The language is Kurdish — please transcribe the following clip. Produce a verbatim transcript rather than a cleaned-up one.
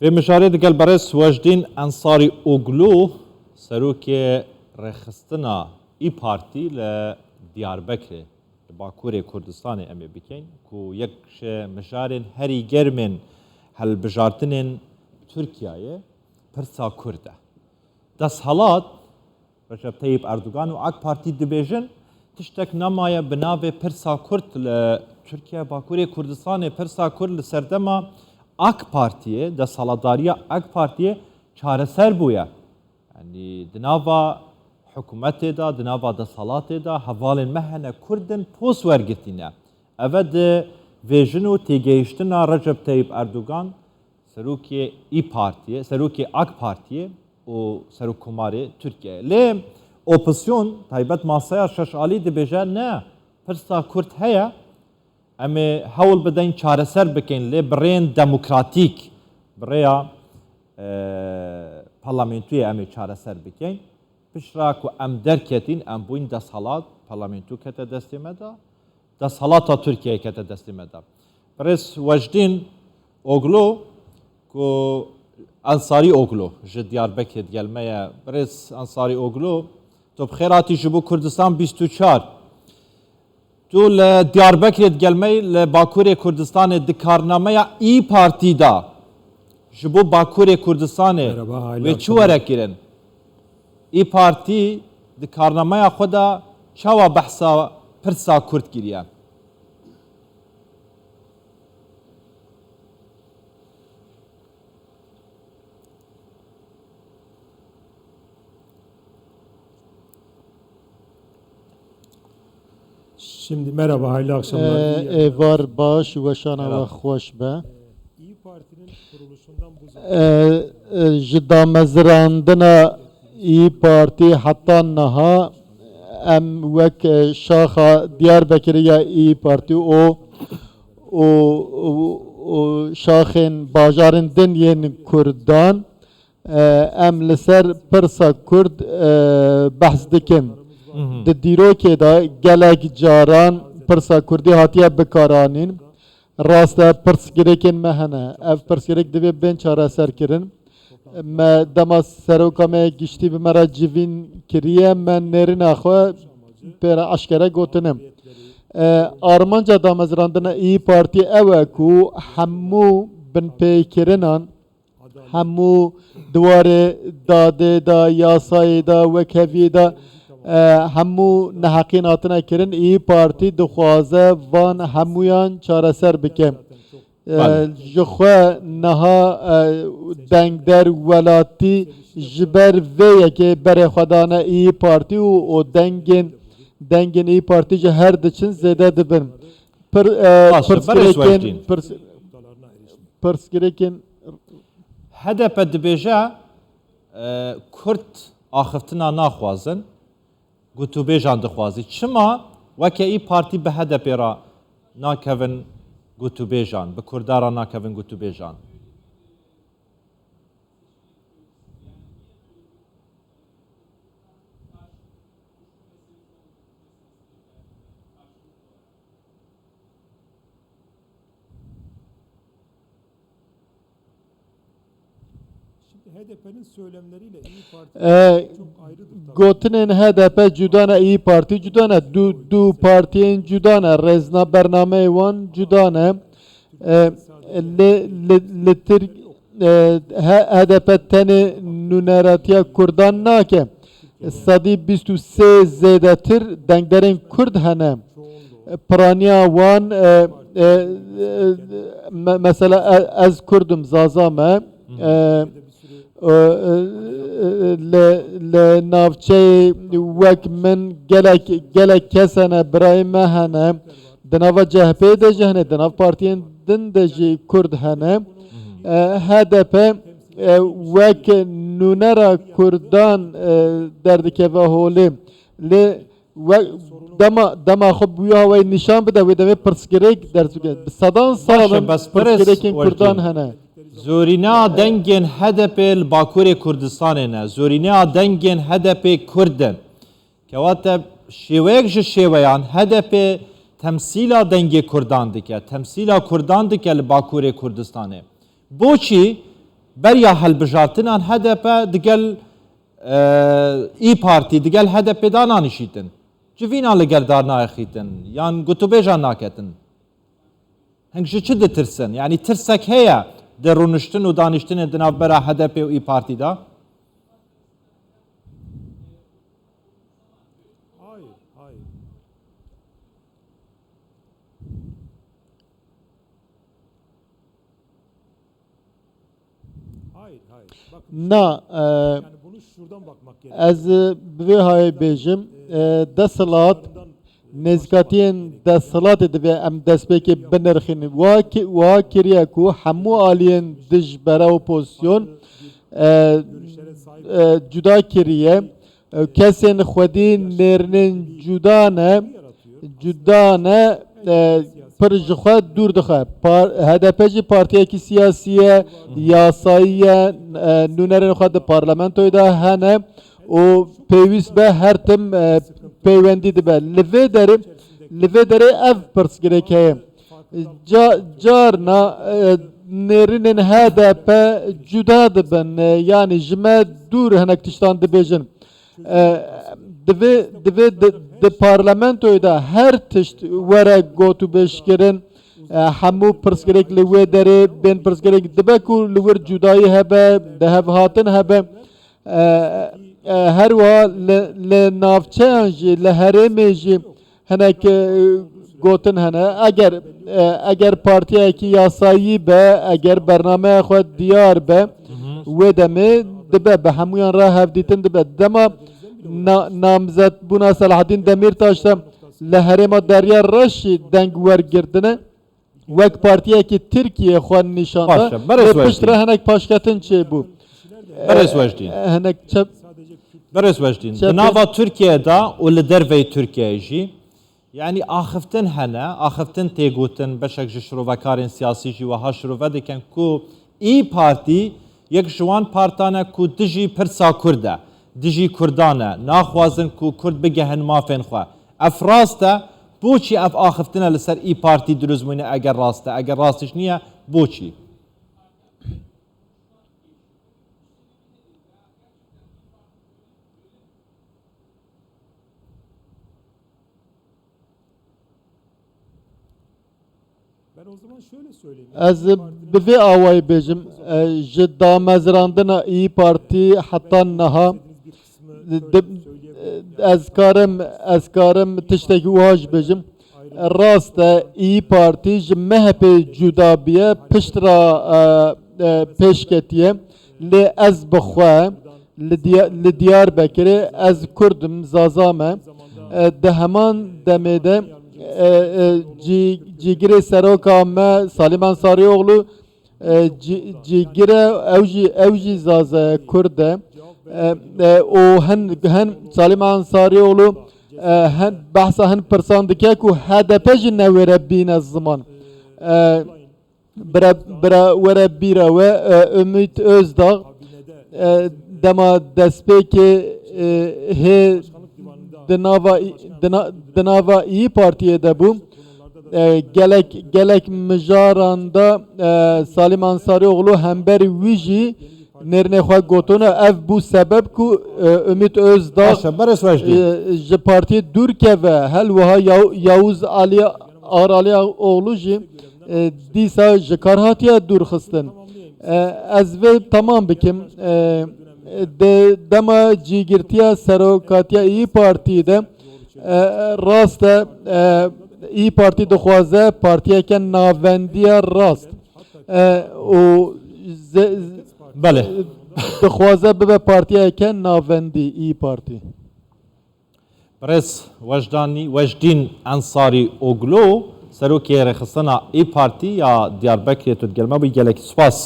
Vê mijarê digel berêz Wejdîn Ensarî Oglu, serokê rêxistina Î Partî li Diyarbekirê, li Bakurê Kurdistanê em ê bikeyn, ku yek ji mijarên herî germên hilbijartinên Tirkiyeyê pirsa Kurd e. Desthilat Recep Tayyip Erdogan û AK Partî dibêjin, tiştek nemaye bi navê pirsa Kurd li Tirkiye, Bakurê Kurdistanê. Pirsa Kurd li serdema AK Partiyê, desthilatdariya AK Partiyê çareser bûye. Yanî di nava hikûmetê de, di nava desthilatê de hevalên me hene Kurd in, post wergirtîne. Eve di vêjin û têgehiştina Recep Tayyip Erdogan, serokê Î Partiyê, serokê AK Partiyê û Serokkomarê Tirkiyeyê. Lê opozisyon, taybet Masaya Şeş Alî dibêje, ne, pirsa Kurd heye, em ê hewl bideyn çareser bikeyn, lê bi rêyên demokratîk, bi rêya, e, parlamentoyê em ê çareser bikeyn. Piştre ku em derketîn, em bûyn desthilat, parlamento kete destê me de, desthilata Tirkiyeyê kete destê me de. Birêz Wejdîn Oglu, ku Ensarî Oglu ji Diyarbekirê digel me ye. Birêz Ensarî Oglu, tu bi xêr hatî ji bo Kurdistan bîst û çar. Tu li Diyarbekirê digel me yî, li Bakurê Kurdistanê di karnameya Î Partî de ji bo Bakurê Kurdistanê Merhaba, hayırlı wê çi akşamlar. Were kirin? Î Partî di karnameya xwe de çawa behsa pirsa Kurd kiriye? Şimdi merhaba, hayırlı akşamlar, Ee, iyi yayınlar. Êvar baş, weşana Merhaba. We xweş be. İYİ Parti'nin kuruluşundan bu zamana Ee, e, ji damezirandina Î Partî heta niha em wek, e, şaxa Diyarbekirê ya Î Partî û, û, û, û şaxên bajarên din yên Kurdan, e, em li ser pirsa Kurd, e, behs dikin. Mhm. Di dîrokê de gelek caran pirsa Kurdî hatiye bikaranîn. Rast e, pirsgirêkên me hene. Ev pirsgirêk divê bên çareserkirin. Me dema seroka me giştî bi me re civîn kiriye, me nêrîna xwe pê re eşkere gotine. E, armanca damezrandina Îyî Partî ew e ku hemû binpêkirinan, hemû di warê dadê de, yasayê de, wekheviyê de, e, hemû neheqîn hatine kirin. Îyî Partî dixwaze van hemûyan çareser bike. E, Belê. Ji xwe niha, e, dengder, welatî ji ber vê yekê berê xwe dane Îyî Partî û, û dengên, dengên Îyî Partî ji her diçin zêde dibin. Pir-, e, Baş e, berêz pirsgirêkên, Wejdîn. Pirs-, pirsgirêkên H D P dibêje, e, Kurd axiftina naxwazin, gotûbêjan dixwazî. Çima weke Î Partî bi H D P re nakevin gotûbêjan, bi Kurda re nakevin gotûbêjan? Şimdi H D P'nin söylemleriyle İYİ Parti E, çok ayrıdır tabii. Gotinên H D P cuda ne, İYİ Partî cuda ne, du, du partiyên cuda ne, rêzna bernameyê wan cuda ne. E, li, li, li Tirk-, e, H-, H D P tenê nûneratiya Kurdan nake. Sedî bîst û sê zêdetir dengderên Kurd hene. Piraniya wan, e, e, e, me-, mesela e-, ez Kurd im, Zaza me. E, e, e, e, li, li navçeyê wek min gelek, gelek kes hene, birayê me hene. Di nava C H P'ê de jî hene, di nav partiyên din de jî Kurd hene. E, H D P, e, wek nûnera Kurdan, e, derdikeve holê. Lê we-, dema, dema xwe bi wî awayî nîşan bide, wê demê pirsgirêk derdikeve. Bi sedan Baş e, salan bes pirsgirêkên Kurdan hene. Zorîna dengên H D P li Bakurê Kurdistanê ne. Zorîna dengên H D P Kurd in. Kewate şêweyek ji şêweyan H D P temsîla dengê Kurdan dike, temsîla Kurdan dike li Bakurê Kurdistanê. Boçî Beriya hilbijartinan H D P digel, e, İYİ Partî, digel H D P dananişîtin. Civînan li gel dar nayexîtin, yan gotûbêjan naketin. Hing ji çi ditirsin? Yanî tirsek heye di rûniştin û daniştinên di navbera H D P û İYİ Partî de? Hayır, hayır. Hayır, hayır. Bakın, Na, e, yani bunu şuradan bakmak gerekiyor. Ez, e, bi vê hayê bêjim, e, desthilat, nêzîkatiyên desthilatê divê em destpêkê binirxînin. Wa ki-, wa kiriye ku hemû aliyên dijbere opozisyon, e, e, cuda kiriye. E, kesên xwedî nêrînên cuda ne, cuda ne, e, pir ji xwe dûr dixe. Par-, H D P jî partiyekî siyasî ye, yasayî ye, e, nûnerên xwe di parlamentoyê de hene û pêwîst be her tim, e, peywendî dibe. Li vê derê, li vê derê ev pirsgirêk heye. Ca-, carna, e, nêrînên H D P cuda dibin, e, yanî ji me dûr hinek tiştan dibêjin. E, divê, divê di, di parlamentoyê de her tişt were gotûbêjkirin. E, hemû pirsgirêk li wê derê bên pirsgirêk dibe ku li wir cudayî hebe, lihevhatin hebe. E, e, her wiha li, li navçeyan jî, li herêmê jî hinek, e, gotin hene. Eger, e, eger partiyekî yasayî be, eger bernameya xwe diyar be, wê demê dibe, bi hemûyan re hevdîtin dibe. Dema na-, namzetbûna Selahaddîn Demîrtaş de li herêma Derya Reş jî deng wergirtine. Wek partiyekî Tirkiye xwe nîşan da. Baş e, berêz Lê pişt Wejdî. Re hinek paşketin çêbû. Berêz E, Wejdî. Hinek çep-, Berêz Wejdîn. Çep- Di nava Tirkiye de û li derveyî Tirkiyeyê jî, yanî axiftin hene, axiftin tê gotin, beşek ji şirovekarên siyasî jî wiha şirove dikin ku İYİ Partî yek ji wan partan e ku dijî pirsa Kurd e, dijî Kurdan e, naxwazin ku Kurd bigehin mafên xwe. Ev rast e? Boçî ev axiftine li ser İYİ Partî dirûst bûne eger rast e? Eger rast jî niye, boçî? Ez bi vê awayî bêjim, e, ji damezrandina İYİ Partî heta niha, di-, ez karim, ez karim tiştekî wiha jî bêjim. Rast e, İYİ Partî ji M H P cuda bûye, pişt re, e, e, pêş ketiye. Lê ez bi xwe, Li Diya-, li Diyarbekirê ez Kurd im, Zaza me. E, di heman demê de, e, e, cî-, cîgirê seroka me Salîm Ensarîoglu, e, cî-, cîgire ew jî, ew jî Zaza ye, Kurd e. E, e, û hin, hin Salîm Ensarîoglu, e, hin behsa hin pirsan dike ku H D P jî newêre bîne ziman. E, Bira, bira were bîra we, e, Ümit Özdağ, e, dema destpêkê, e, hê di nava, di na-, di nava İYİ Partiyê de bû. E, gelek, gelek mijaran da, e, Salîm Ensarîoglu hemberî wî jî nêrînê xwe gotine. Ev bû sebeb ku, e, Ümit Özdağ, Baş e, berêz Wejdî. E, ji partiyê dûr keve. Hel wiha Yaw-, Yavuz Ali Aralîoglu jî, e, dîsa ji kar hatiye dûrxistin. E, ez vê temam bikim. E, di dema cîgirtiya serokatiya İYİ Partî de, e, rast e, e, İYİ Partî dixwaze partiyeke navendiya rast, e, û ze-, Belê. dixwaze bibe partiyeke navendî İYİ Partî. Birêz Wejdanî, Wejdîn Ensarîoglu, serokê rêxistina İYİ Partî ya Diyarbekirê, tu digel me bûyî, gelekî spas.